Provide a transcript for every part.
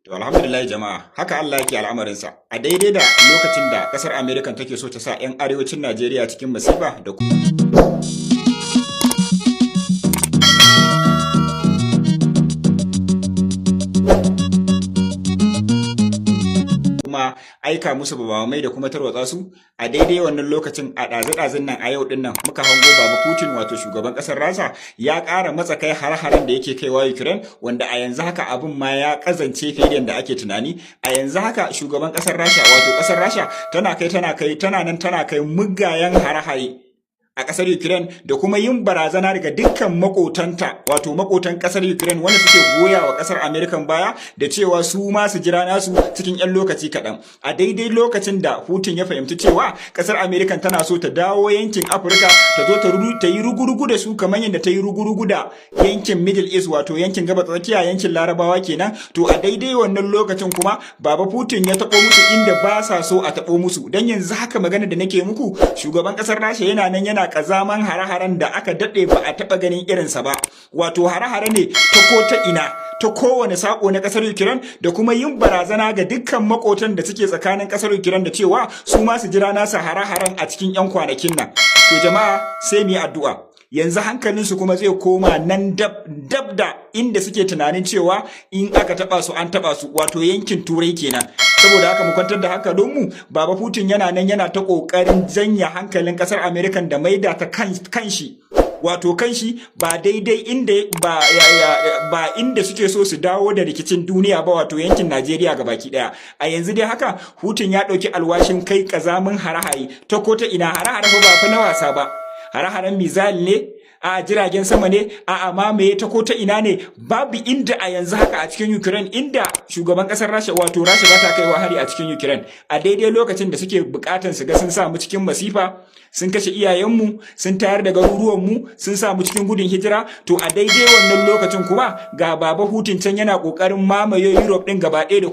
To alhamdulillah jama'a, haka Allah yake al'amarinsa. A daidai da lokacin da kasar America take so ta sa 'yan arewacin Najeriya cikin masifa da kuma aika musu babamai da kuma tarwatsa su, a daidai wannan lokacin, a ɗazu-ɗazun nan, a yau ɗin nan, muka hango Baba Putin, wato shugaban ƙasar Rasha, ya ƙara matsa kai har-haren da yake kaiwa Ukraine, wanda a yanzu haka abin ma ya ƙazance fiye da yadda ake tunani. A yanzu haka shugaban ƙasar Rasha, wato ƙasar Rasha, tana kai tana nan tana kai mugayen hare-hare a ƙasar Ukraine da kuma yin barazana daga dukkan makotanta, wato makotan ƙasar Ukraine wanda suke goya wa ƙasar America baya, da cewa su ma su jira nasu cikin 'yan lokaci kaɗan. A daidai lokacin da Putin ya fahimci cewa ƙasar America tana so ta dawo yankin Afirka, ta zo ta yi rugurugu da su kamar yadda ta yi rugurugu da yankin Middle East, wato yankin Gabas Tsakiya, yankin Larabawa kenan. To a daidai wannan lokacin kuma Baba Putin ya taɓo musu inda ba sa so a taɓo musu. Dan yanzu haka magana da nake muku, shugaban ƙasar Rasha yana nan yana kazaman hare-haren da aka daɗe ba a taɓa ganin irinsa ba, wato hare-hare ne ta ko ta ina, ta kowane sako na ƙasar Ukraine, da kuma yin barazana ga dukkan makotan da suke tsakanin ƙasar Ukraine da cewa su ma su jira nasa hare-haren a cikin 'yan kwanakin nan. To jama'a, sai mu yi addu'a. Yanzu hankalinsu kuma zai koma nan dab dab da inda suke tunanin cewa in aka taba su an taba su, wato yankin Turai kenan. Saboda haka mu kwantar da hankalinmu. Baba Putin yana nan yana ta kokarin janya hankalin kasar America da maida ta kanshi, wato kanshi ba daidai inda ba ba inda suke so su dawo da rikicin duniya ba, wato yankin Najeriya baki daya. A yanzu dai haka Putin ya dauki alwashin kai kazamin hare-hare ta ko ta ina. Hare-hare ba fa na wasa ba, hare-haren missile ne, a jiragen sama ne, a mamaye ta ko ta ina ne. Babu inda a yanzu haka a cikin Ukraine inda shugaban kasar Rasha, wato Rasha, ba ta kaiwa hari a cikin Ukraine. A daidai lokacin da suke bukatan su ga sun sa mu cikin masifa, sun kashe iyayenmu, sun tayar da garuruwanmu, sun sa mu cikin gudun hijira, to a daidai wannan lokacin kuma ga Baba Putin can yana kokarin mamaye Europe din gaba ɗaya da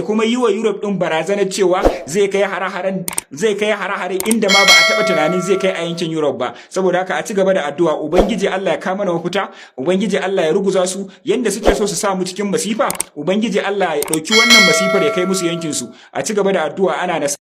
kuma yi wa Europe din barazanar cewa zai kai hare-hare inda ma ba a taɓa tunanin zai kai a yankin Europe ba. Saboda haka a ci gaba da addu'a, Ubangiji Allah ya kama mana mafita, Ubangiji Allah ya ruguza su. Yanda suke so su sa mu cikin masifa, Ubangiji Allah ya ɗauki wannan masifar ya kai musu yankin su. A ci gaba da addu'a, ana